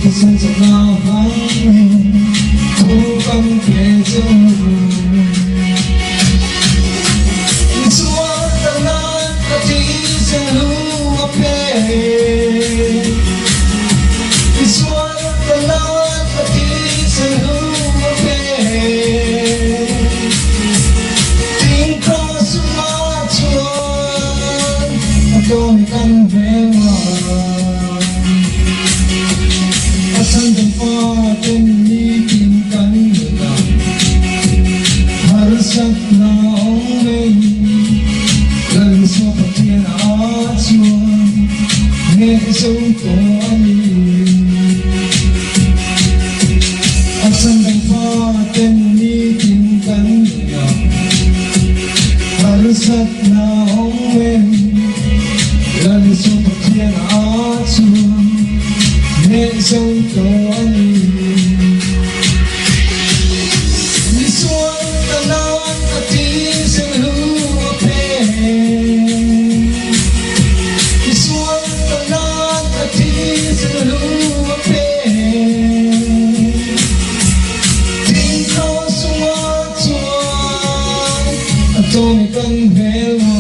thisen chakna hmangin thu kan pe che u. Misual tan nan a thisen hlu a pe. Misual tan nan a thisen hlu a pe. Tingkhaw suma chuan a tlawm kan veng a. A chhandam faten nitin kan nunah harsatna awm mai. Lal Isua Pathian ah chuan hneh zo tawh a ni. A chhandam faten nitin kan nunah harsatna awm mai. Lal Isua Pathian ah chuan hneh zo tawh a ni. Misual ka nan a thisen hlu a pe. Misual ka nan a thisen hlu a pe. Thingthlaw sungah chuan a tawng kan hmel a.